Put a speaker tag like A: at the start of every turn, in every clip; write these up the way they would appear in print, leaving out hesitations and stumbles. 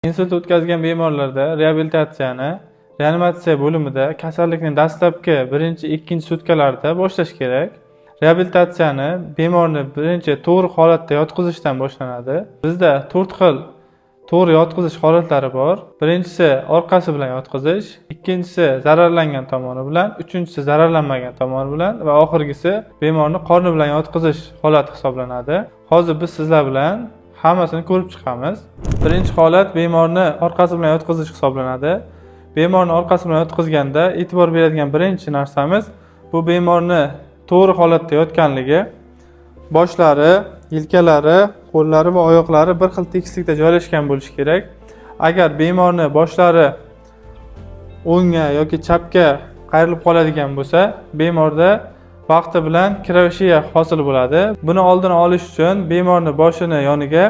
A: Insult o'tkazgan bemorlarda reabilitatsiyani reanimatsiya bo'limida kasallikning dastlabki birinchi, ikkinchi sutkalarida boshlash kerak. Reabilitatsiyani bemorni birinchi to'g'ri holatda yotqizishdan boshlanadi. Bizda 4 xil to'g'ri yotqizish holatlari bor. Birinchisi orqasi bilan yotqizish, ikkinchisi zararlangan tomoni bilan, uchinchisi zararlanmagan tomoni bilan va oxirgisi bemorni qorni bilan yotqizish holati hisoblanadi. Hozir biz sizlar bilan hammasini ko'rib chiqamiz. Birinchi holat bemorni orqasi bilan yotqizish hisoblanadi. Bemorni orqasi bilan yotqizganda e'tibor beradigan birinchi narsamiz bu bemorni to'g'ri holatda yotganligi, boshlari, yelkalari, qo'llari va oyoqlari bir xil tekislikda joylashgan bo'lishi kerak. Agar bemorni boshlari o'ngga yoki chapga qayrilib qoladigan bo'lsa, bemorda vaqti bilan кривошея hosil bo'ladi. Buni oldini olish uchun bemorni boshini yoniga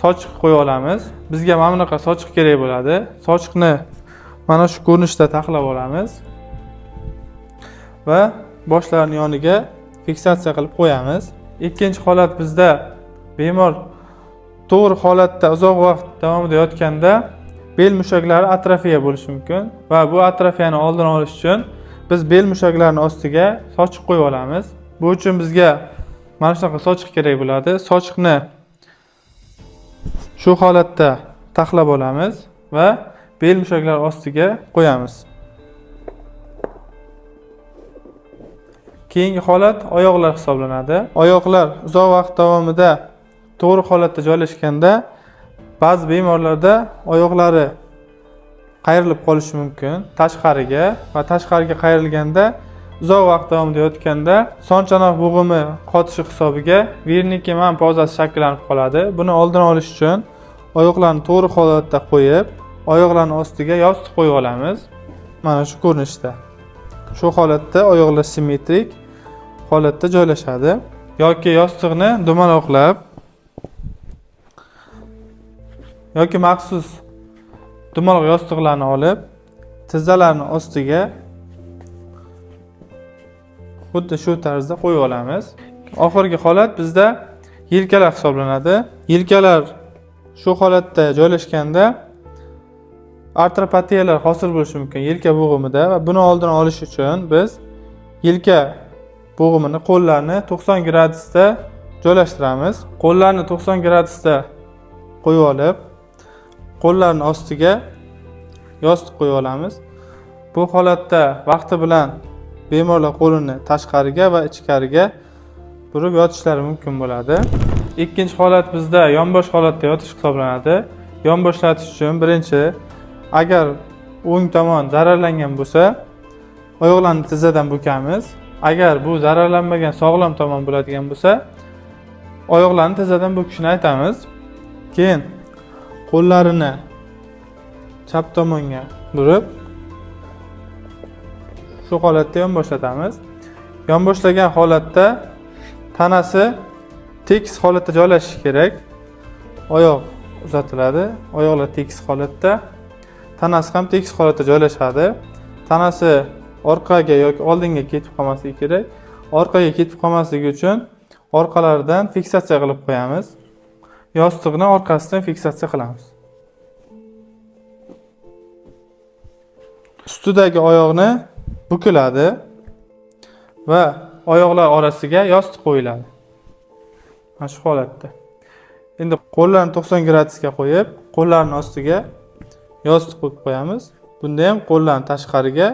A: sochiq qo'yib olamiz. Bizga mana bunaqa sochiq kerak bo'ladi. Sochiqni mana shu ko'rinishda taxlab olamiz va boshlarini yoniga fiksatsiya qilib qo'yamiz. Ikkinchi holat bizda bemor to'g'ri holatda uzoq vaqt davomida yotganda bel mushaklari atrofiya bo'lishi mumkin va bu atrofiyani oldini olish uchun biz bel mushaklarini ostiga sochiq qo'yib olamiz. Bu uchun bizga mana shunaqa sochiq kerak bo'ladi. Sochiqni shu holatda taxlab olamiz va bel mushaklari ostiga qo'yamiz. Keyingi holat oyoqlar hisoblanadi. Oyoqlar uzoq vaqt davomida to'g'ri holatda joylashganda ba'zi bemorlarda oyoqlari qayrilib qolishi mumkin tashqariga va tashqariga qayrilganda uzoq vaqt davomida yotganda son chanoq bo'g'imi qotishi hisobiga Wernicke-Mann pozasi shakllanib qoladi. Buni oldini olish uchun oyoqlarni to'g'ri holatda qo'yib, oyoqlarni ostiga yostiq qo'yib olamiz. Mana shu ko'rinishda. Shu holatda oyoqlar simmetrik holatda joylashadi yoki yostiqni dumaloqlab yoki maxsus dumaloq yostiqlarni olib tizzalarni ostiga xuddi shu tarzda qo'yib olamiz. Oxirgi holat bizda yelkalar hisoblanadi. Yelkalar shu holatda joylashganda artropatiyalar hosil bo'lishi mumkin yelka bo'g'imida va buni oldini olish uchun biz yelka bo'g'imini qo'llarni 90 gradusda joylashtiramiz. Qo'llarni 90 gradusda qo'yib olib, qo'llarni ostiga yostiq qo'yib olamiz. Bu holatda vaqti bilan bemorlar qo'lini tashqariga va ichkariga burib yotishlari mumkin bo'ladi. Ikkinchi holat bizda yonbosh holatda yotish hisoblanadi. Yonboshlatish uchun birinchi agar o'ng tomon zararlangan bo'lsa, oyoqlarni tizzadan bukamiz. Agar bu zararlanmagan sog'lom tomon bo'ladigan bo'lsa, oyoqlarni tizzadan bukishni aytamiz. Keyin qo'llarini chap tomonga burib shu holatda yonboshlatamiz. Yonboshlagan holatda tanasi tekis holatda joylashishi kerak. Oyoq uzatiladi, oyoqlar tekis holatda, tanasi ham tekis holatda joylashadi. Tanasi orqaga yoki oldinga ketib qolmasligi kerak. Orqaga ketib qolmasligi uchun orqalaridan fiksatsiya qilib qo'yamiz. Yostiqni orqasidan fiksatsiya qilamiz. Ustidagi oyoqni bukiladi va oyoqlar orasiga yostiq qo'yiladi. Mana shu holatda. Endi qo'llarni 90 gradusga qo'yib, qo'llarni ostiga yostiq qo'yib qo'yamiz. Bunda ham qo'llarni tashqariga,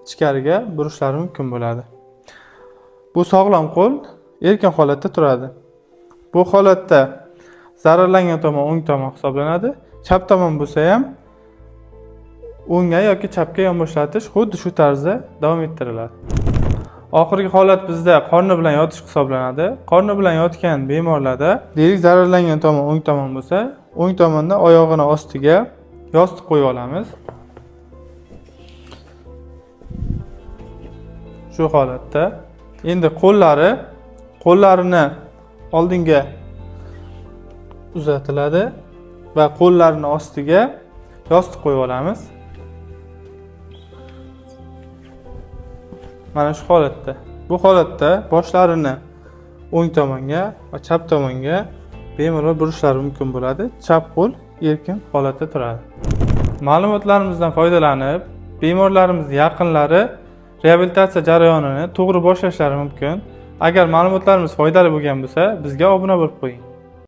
A: ichkariga burishlari mumkin bo'ladi. Bu sog'lom qo'l erkin holatda turadi. Bu holatda zararlangan tomon o'ng tomon hisoblanadi. Chap tomon bo'lsa ham o'ngga yoki chapga yonboshlatish xuddi shu tarzda davom ettiriladi. Oxirgi holat bizda qorni bilan yotish hisoblanadi. Qorni bilan yotgan bemorlarda deylik zararlangan tomon o'ng tomon bo'lsa, o'ng tomonda oyog'ini ostiga yostiq qo'yib olamiz. Shu holatda. Endi qo'llarini oldinga uzatiladi va qo'llarini ostiga yostiq qo'yib olamiz. Mana shu holatda. Bu holatda boshlarini o'ng tomonga va chap tomonga bemalol burishlari mumkin bo'ladi. Chap qo'l erkin holatda turadi. Ma'lumotlarimizdan foydalanib, bemorlarimiz yaqinlari reabilitatsiya jarayonini to'g'ri boshlashlari mumkin. Agar ma'lumotlarimiz foydali bo'lgan bo'lsa, bizga obuna bo'lib qo'ying.